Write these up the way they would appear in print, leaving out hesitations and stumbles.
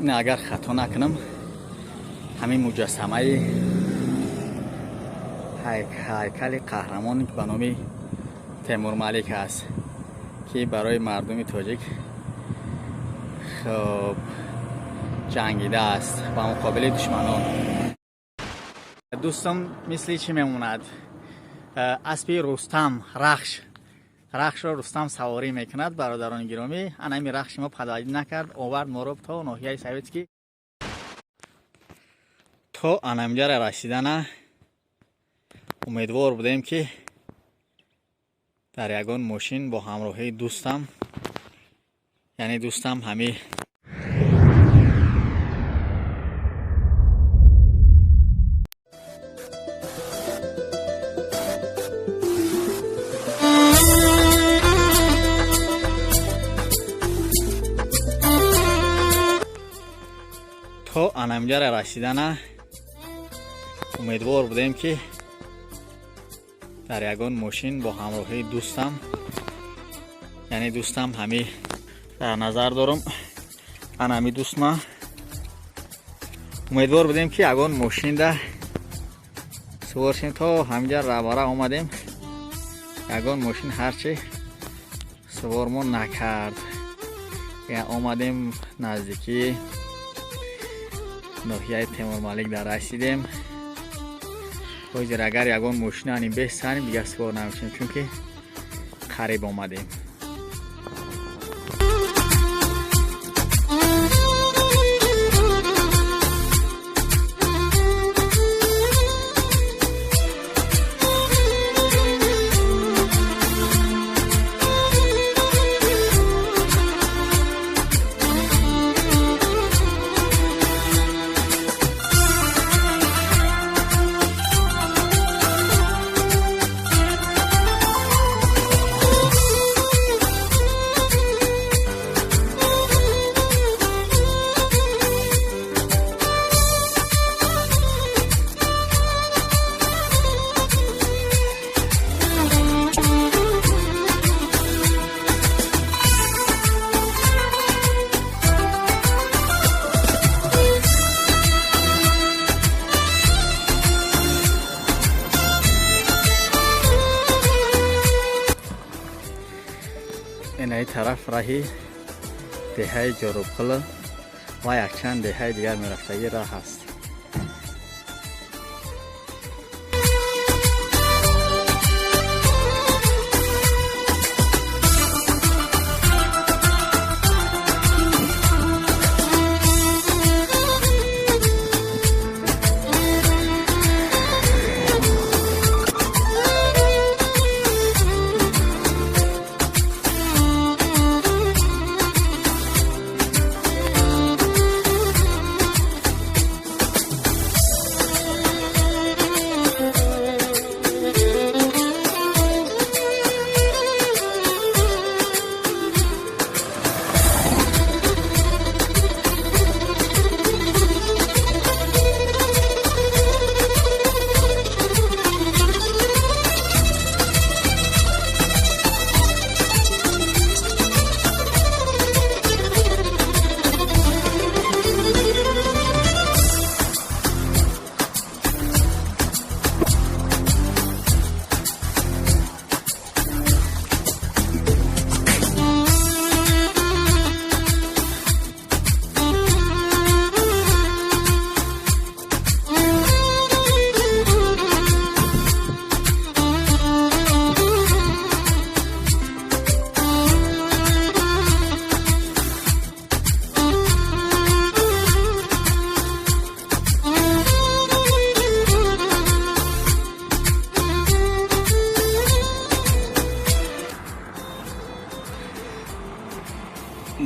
Ин, агар хато накунам, ҳамин муҷассамаи ҳайкали қаҳрамон ба номи Темурмалик аст, ки барои мардуми тоҷик хоб ҷангидааст ба муқобили душманон. Дӯстам, мисли чӣ мемонад, аспи Рустам, Рахш, Рахшро Рустам саворӣ мекунад. Бародарони гиромӣ, анами Рахши мо падвадӣ накард, овард моро то ноҳияи Советский. То анамҷара расидана умедвор будем, ки дар ягон мошин бо ҳамроҳии дӯстам, яъне дӯстам ҳами то анамҷара расидана умедвор будем, ки дар ягон мошин бо ҳамроҳии дӯстам, яъне дӯстам ҳами дар назар дорам, ана ҳами дӯстма, умедвор будем, ки ягон мошинда сувор шем. То ҳаминҷа равара омадем, ягон мошин ҳарчи сувормо накард. Омадем, наздикии ноҳияи Темурмалик дар расидем. Ҳозир агар ягон мошина аним бесаним, дигар сувор намешем, чунки қариб омадем. Инаи тараф раҳи деҳаи Ҷорубқулу ва якчанд деҳаи дигар мерафтагӣ раҳ аст.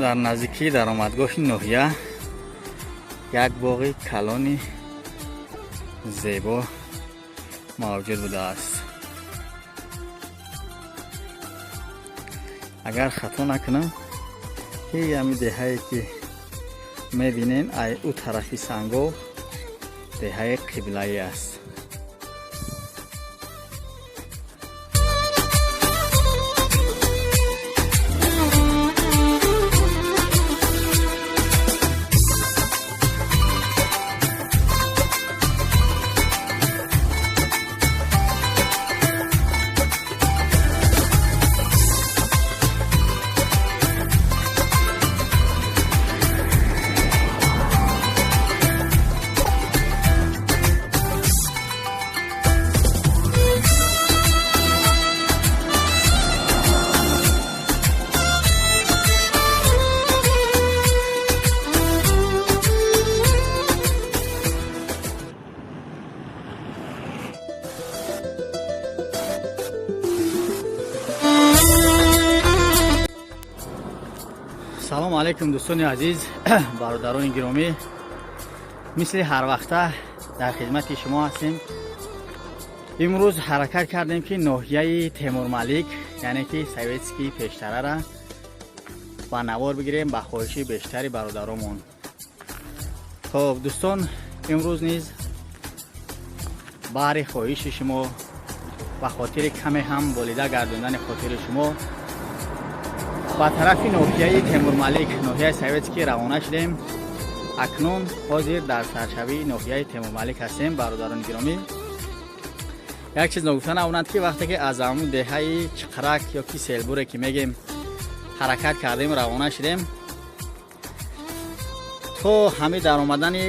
Дар наздикии даромадгоҳи ноҳия як боғи калони зебо мавҷуд будааст. Агар хато накунам, ҳами деҳае ки мебинен, ай ӯ тарафи сангов деҳаи Қиблаӣ аст. Алайкум, дӯстони азиз, бародарони гиромӣ. Мисли ҳарвақта дар хидмати шумо ҳастем. Имрӯз ҳаракат кардем, ки ноҳияи Темурмалик, яъне ки Советский пештарара ба навор бигирем, ба хоҳиши бештари бародаромон. Хоб, дӯстон, имрӯз низ баҳри хоҳиши шумо, ба хотири каме ҳам болида гардондани хотири шумо, ба тарафи ноҳияи Темурмалик, ноҳияи Советский равона шудем. Акнун ҳозир дар саршавии ноҳияи Темурмалик ҳастем. Бародарони гиромӣ, як чиз ногуфта намонад, ки вақте ки аз ҳамун деҳаи Чиқрак ё ки Селбуре ки мегем ҳаракат кардем, равона шудем, то ҳами дар омадани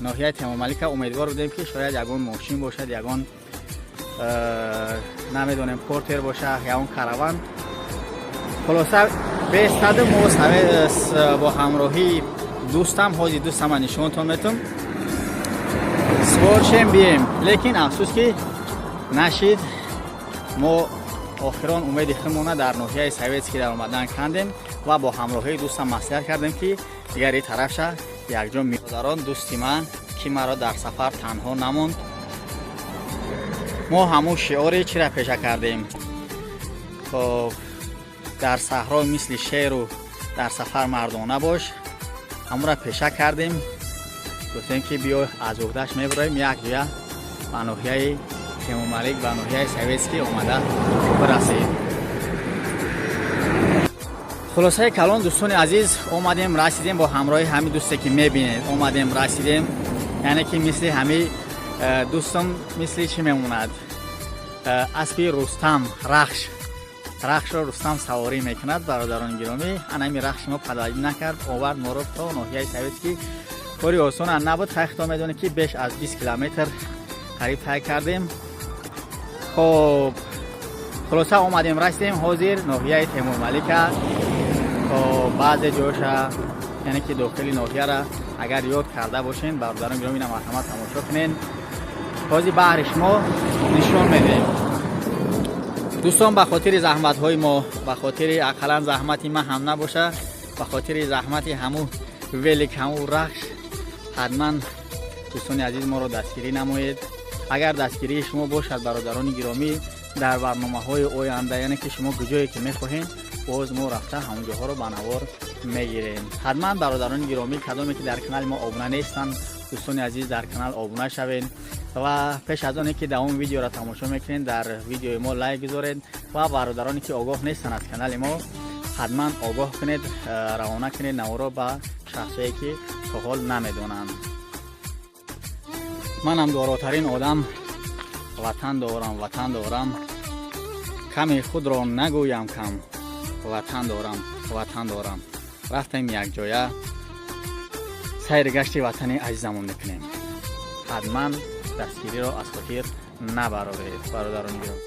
ноҳияи Темурмалика умедвор будем, ки шояд ягон мошин бошад, ягон намедонем, портер боша, ягон караван. Хулоса, бестаду мо бо ҳамроҳии дӯстам, ҳозир дӯстама нишонтон метум, сувор шем, бием. Лекин афсӯс, ки нашид. Мо охирон умеди худмона дар ноҳияи Советский дар омадан кандем ва бо ҳамроҳии дӯстам маслиҳат кардем, ки дигари тарафша якҷо миодарон. Дӯсти ман, ки маро дар сафар танҳо намонд. Мо ҳамун шиори чира пеша кардем? Хоб, дар саҳро мисли шеру дар сафар мардона бош, ҳамура пеша кардем. Гуфтем, ки биё, аз уҳдаш мебароем, якҷоя ба ноҳияи Темурмалик, ба ноҳияи Советский омада бирасем. Хулосаи калон, дӯстони азиз, омадем, расидем. Бо ҳамроҳи ҳамин дӯсте ки мебинед, омадем, расидем. Яъне ки мисли ҳами дӯстам, мисли чӣ мемонад? Аспи Рустам, Рахш. Рахшро Рустам саворӣ мекунад. Бародарони гиромӣ, анами Рахши мо падарӣ накард, овард моро то ноҳияи Советский. Кори осона набуд. Хай, худо медонед, ки беш аз 20 километр қариб тай кардем. Хоб, хулоса, омадем, расидем. Ҳозир ноҳияи Темурмалика баъзе ҷоша, яъне ки дохили ноҳияра агар ёд карда бошен, бародарон гиромӣ, ина марҳамат, тамошо кунен. Ҳозир баҳри шумо нишон медиҳем. Дӯстон, ба хотири заҳматҳои мо, ба хотири ақаллан заҳмати ман ҳам набоша, ба хотири заҳмати ҳаму велик, ҳаму Рахш, ҳатман, дӯстони азиз, моро дастгирӣ намоед. Агар дастгирии шумо бошад, бародарони гиромӣ, дар барномаҳои оянда, яъне ки шумо куҷое ки мехоҳем, боз мо рафта ҳамон ҷоҳоро ба навор мегирем. Ҳатман, бародарони гиромӣ, кадоме ки дар канали мо обуна нестанд, дӯстони азиз, дар канал обуна шавед ва пеш аз оне ки давоми видеоро тамошо мекунед, дар видеои мо лайк гузоред ва бародароне ки огоҳ нестанд аз канали мо, ҳатман огоҳ кунед, равона кунед наворо ба шахсое ки то ҳол намедонанд. Манам доротарин одам. Ватан дорам, ватан дорам, ками худро нагӯям кам. Ватан дорам, ватан дорам. Рафтем, якҷоя сайри гашти ватани азизамон мекунем. Ҳатман дастгириро аз хотир набароред, бародарони гиромӣ.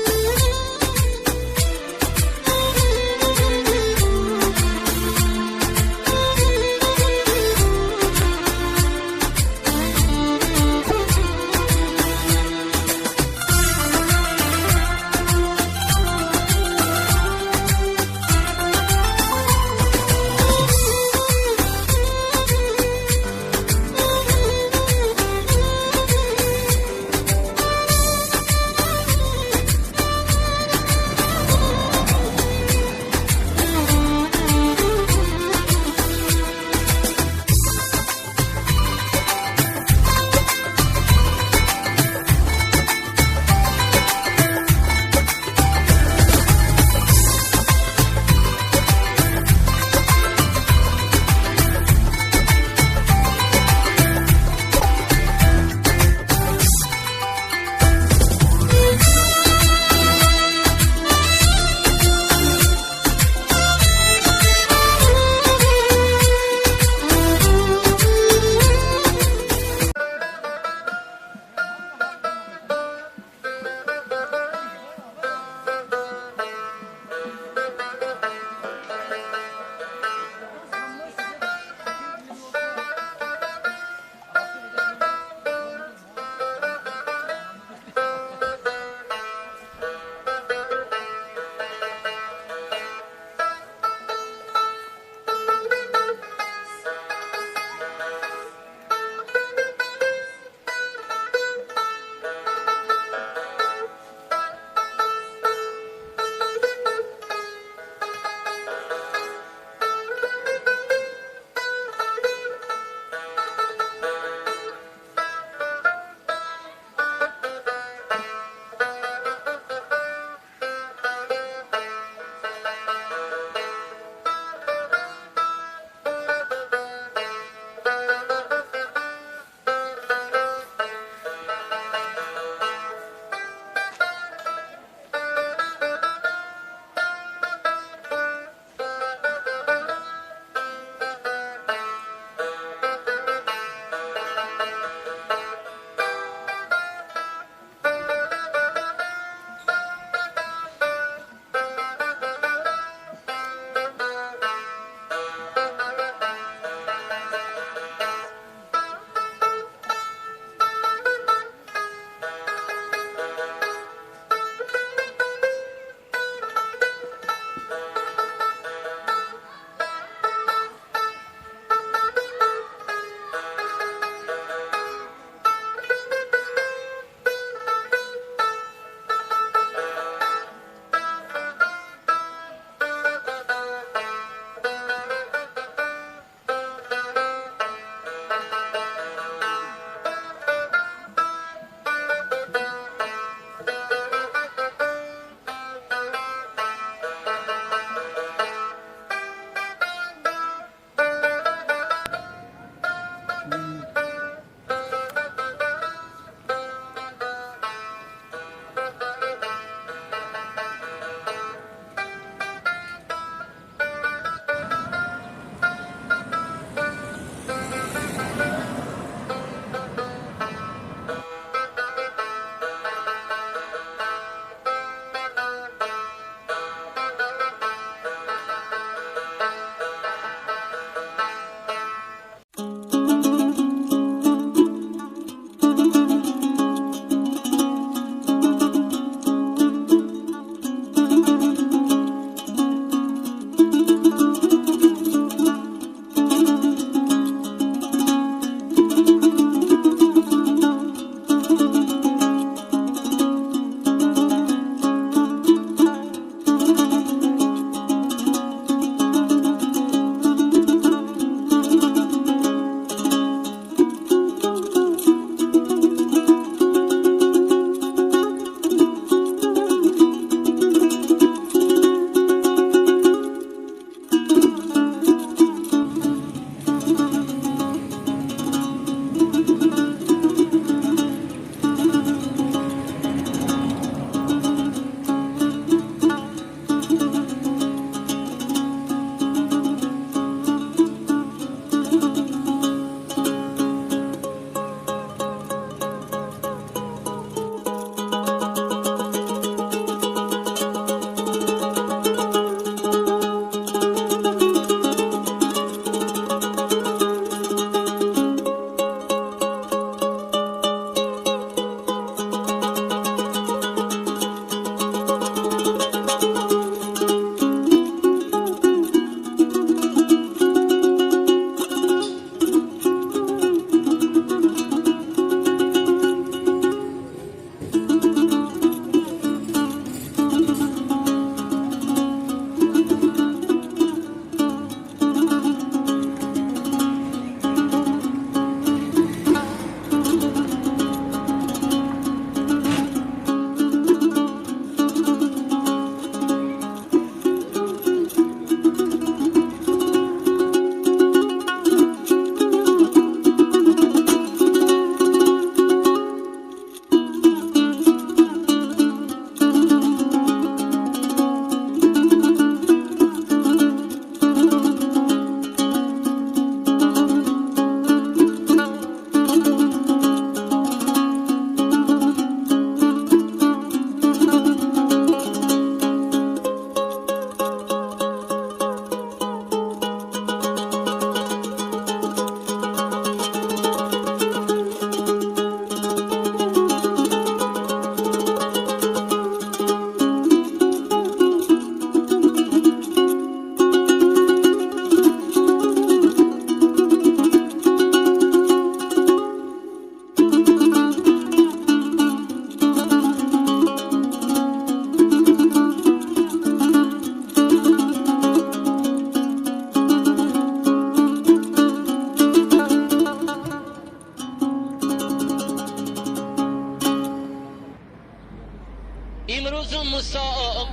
مسا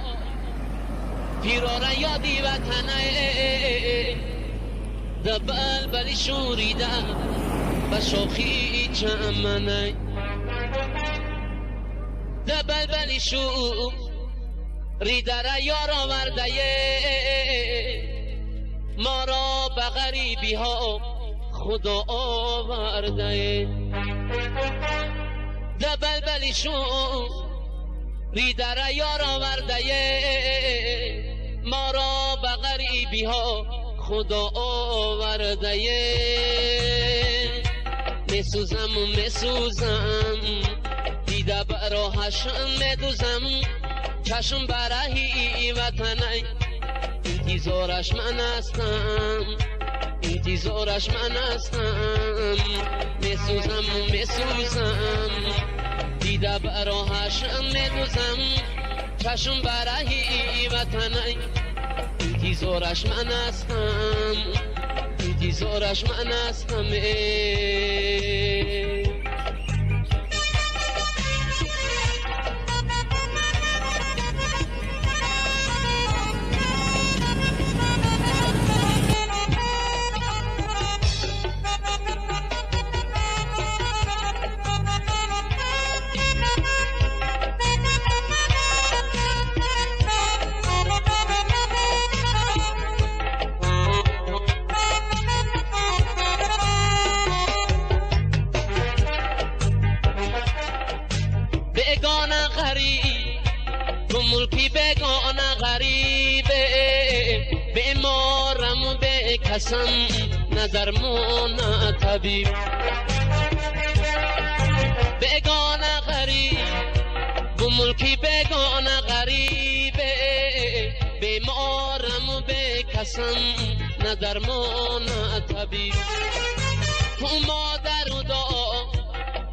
پیرارا یادی وطنه دبل بلی شوریده و شاخی چمنه دبل بلی شوریده را یار آورده ما را به غریبی ها خدا آورده دبل بلی شوریده را یار آورده ما را به غریبی ها خدا آورده. میسوزم و میسوزم دیده براهش میدوزم چشم برهی وطنه انتظارش من هستم انتظارش من هستم. میسوزم و میسوزم دیده براهش میدوزم چشم برهی وطنه انتظارش من هستم انتظارش من هستم. بیگانه غریبه بیمارم و به کسم نه درمون نه طبیب. بیگانه غریب به ملکی بیگانه غریبه بیمارم و به کسم نه درمون نه طبیب. تو مادر و دعا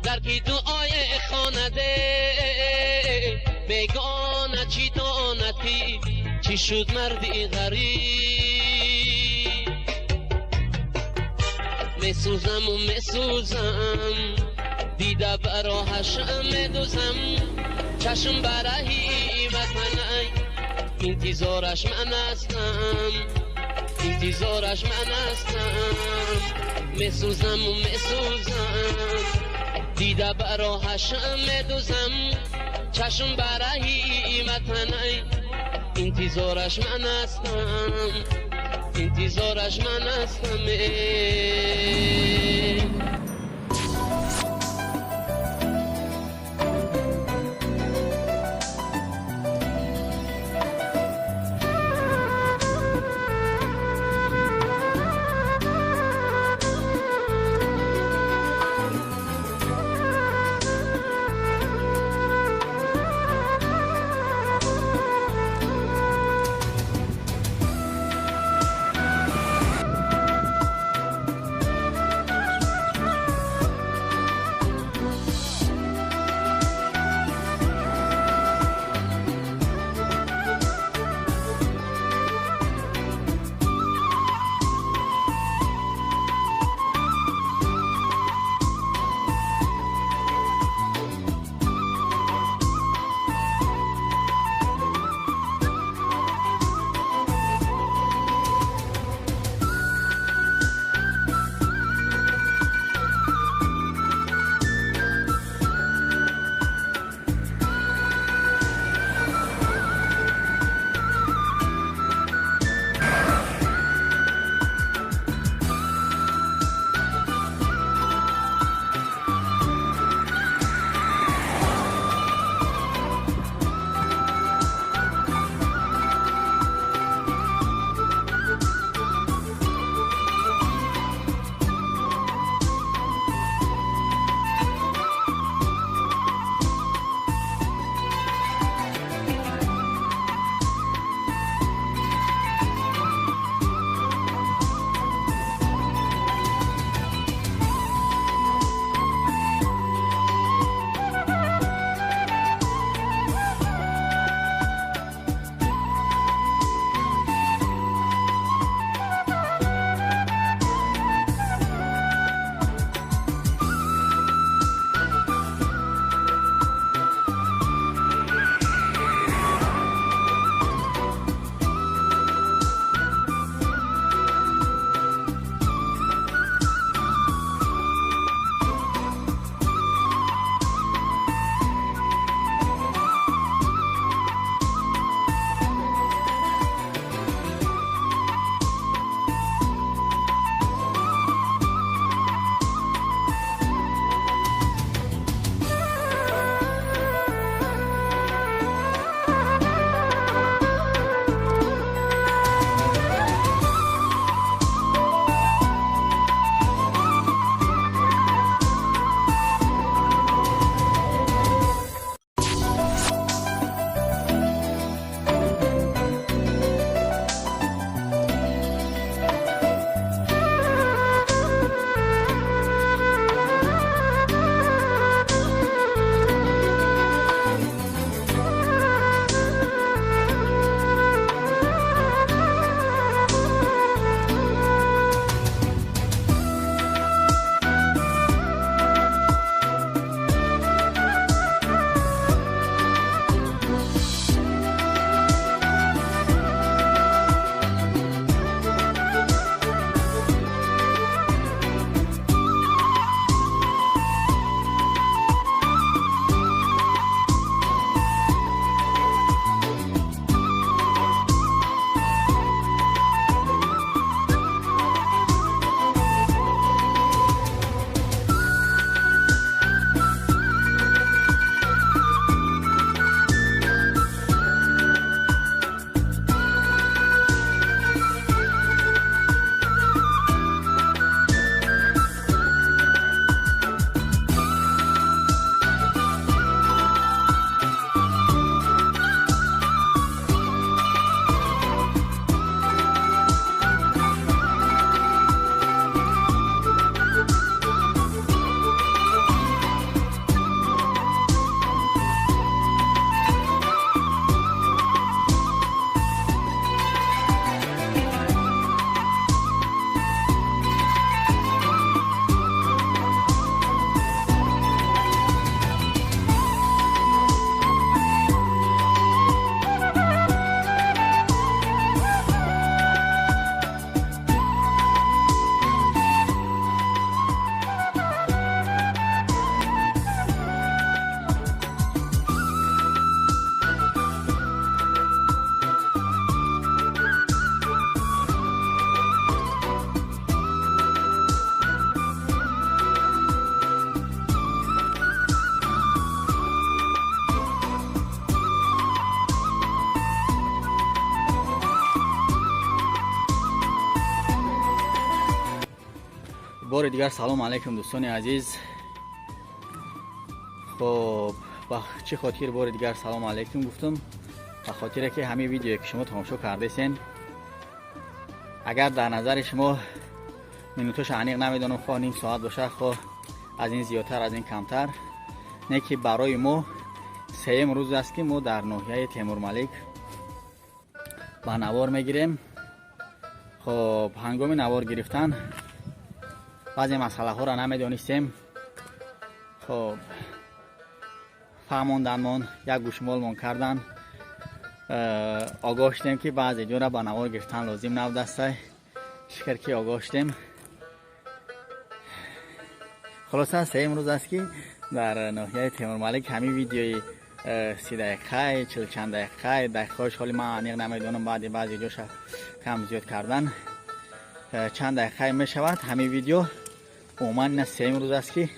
در کی دعای خانده بیگانه چی دانتی چی شد مردی غریب. میسوزم و میسوزم دیده براهش میدوزم چشم برهی وطنه انتظارش من هستم انتظارش من هستم. میسوزم و میسوزم دیده براهش میدوزم چشم برهی وطنه انتظارش من هستم انتظارش من هستم. Бори дигар салом алейкум, дӯстони азиз. Хоб, ба чӣ хотир бори дигар салом алейкум гуфтам? Ба хотире ки ҳамин видеое ки шумо тамошо кардесен, агар дар назари шумо минутоша аниқ намедонам, хоҳ ним соат бошад, хоҳ аз ин зиёдтар, аз ин камтар, не ки барои мо сеюм рӯз аст ки мо дар ноҳияи Темурмалик ба навор мегирем. Хоб, ҳангоми навор гирифтан баъзе масъалаҳоро намедонистем. Хоб, фаҳмонданмон, як гӯшмолмон кардан, огоҳ шудем ки баъзе ҷора ба навор гирифтан лозим набудастай. Шукр ки огоҳ шудем. Хулоса, сеюм рӯз аст ки дар ноҳияи Темурмалик ҳамин видеои 30 дақиқаи, чилчанд дақиқаи, дақиқаҳош ҳоли ман аниқ намедонам, баъди баъзе ҷоша кам зиёд кардан чанд дақиқае мешавад. Ҳамин видео умуман ина сеюм рӯз аст ки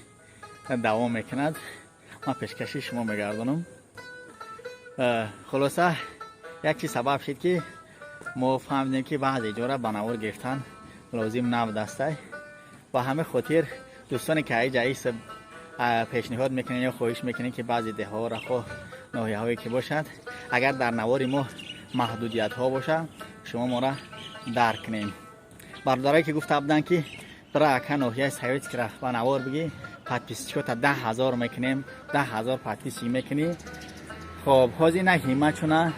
давом мекунад, ман пешкаши шумо мегардонам. Хулоса, як чиз сабаб шид ки мо фаҳмидем ки баъзе ҷора ба навор гирифтан лозим набудастай. Ба ҳамин хотир дӯстоне ки аиҷа пешниҳод мекунед ё хоҳиш мекунед ки баъзе деҳаҳоро, хоҳ ноҳияҳое ки бошад, агар дар навори мо маҳдудиятҳо бошад, шумо моро дарк кунем. Бародарое ки гуфта буданд ки бира ака ноҳияи Советский рафт ба навор бигӣ, подписчикота 10 000 мекунем, 10 000 подписчик мекунӣ. Хоб, ҳозир ина ҳимматшона,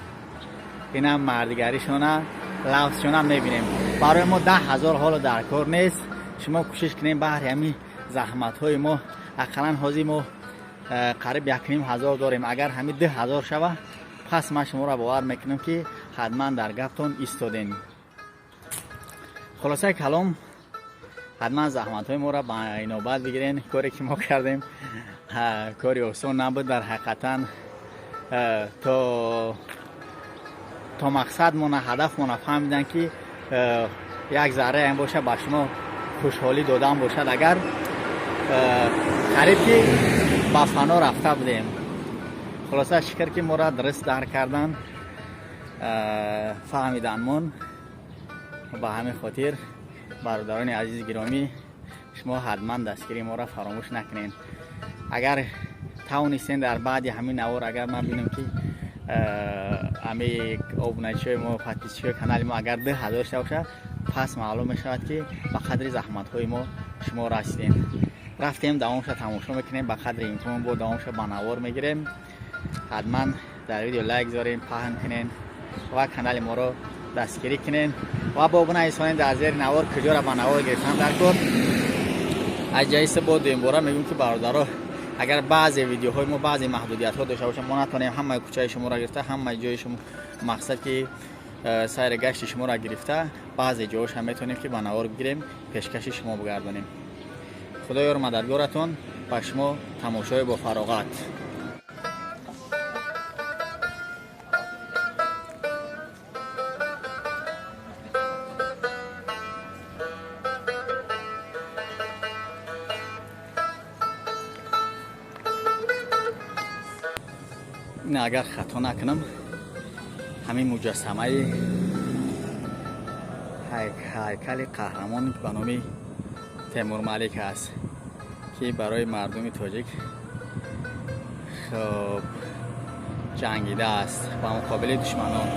ина мардигаришона, лафзшона мебинем. Барои мо 10 000 ҳоло дар кор нест. Шумо кӯшиш кунем, баҳри ҳамин заҳматҳои мо ақаллан ҳозир мо қариб 1500 дорем. Агар ҳамин 2000 шава, пас ман шуморо бовар мекунам ки ҳатман дар гаптон истодем. Хулосаи калом, ҳатман заҳматҳои моро ба инобат бигирен. Коре ки мо кардем, кори осон набуд дар ҳақиқатан. То мақсадмона, ҳадафмона фаҳмидан ки як зарраам боша ба шумо хушҳолӣ додан бошад, агар қариб ки ба фано рафта будем. Хулоса, шукр ки моро дуруст дарк кардан, фаҳмиданмон. Ба ҳамин хотир, бародарони азизи гиромӣ, шумо ҳатман дастгирии моро фаромӯш накунед. Агар тавонистем, дар баъди ҳамин навор агар ман бинам ки ҳами обуначиҳои мо, подписчикҳои канали мо агар 2000 шуда бошад, пас маълум мешавад ки ба қадри заҳматҳои мо шумо расидем. Рафтем, давомша тамошо мекунем, ба қадри имкон бо давомша ба навор мегирем. Ҳатман дар видео лайк зорем, паҳн кунен ва канали моро дастгирӣ кунен ва бо бинависонед дар зери навор куҷоро ба навор гирифтан дар кор. Аз ҷайса бо дуюмбора мегӯем ки бародаро, агар баъзе видеоҳои мо баъзе маҳдудиятҳо дошта бошад, мо натонем ҳамаи кӯчаи шуморо гирифта, ҳамаи ҷои шумо, мақсад ки сайри гашти шуморо гирифта, баъзе ҷоҳоша метавонем ки ба навор бигирем, пешкаши шумо бигардонем. Худо ёру мададгоратон, ба шумо тамошои бо фароғат. Агар хато накунам, ҳамин муҷассамаи ҳайкали қаҳрамон ба номи Темурмалик аст ки барои мардуми тоҷик хоб ҷангидааст ба муқобили душманон.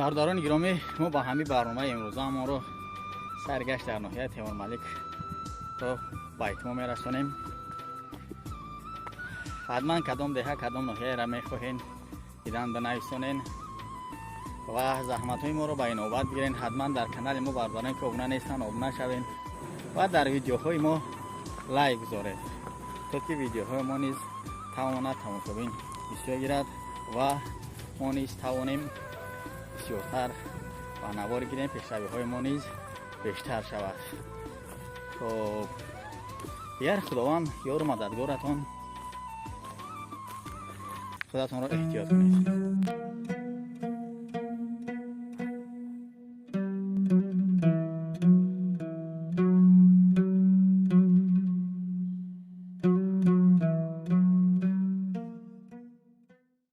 Бародарони гиромӣ, мо ба ҳамин барномаи имрӯзаамонро саргашт дар ноҳияи Темурмалик то ба итмом мерасонем. Ҳатман кадом деҳа, кадом ноҳияеро мехоҳен дидан, бинависонен ва заҳматҳои моро ба инобат бигирен. Ҳатман дар канали мо, бародарон, ки обуна нестанд, обуна шавен ва дар видеоҳои мо лайк гузоред, то ки видеоҳои мо низ тавонад тамошобин бисёр гирад ва мо низ тавонем бисёртар ба навор гирем, пешравиҳои мо низ бештар шавад. Хоб, дигар Худованд ёру мададгоратон, худатонро эҳтиёт кунед.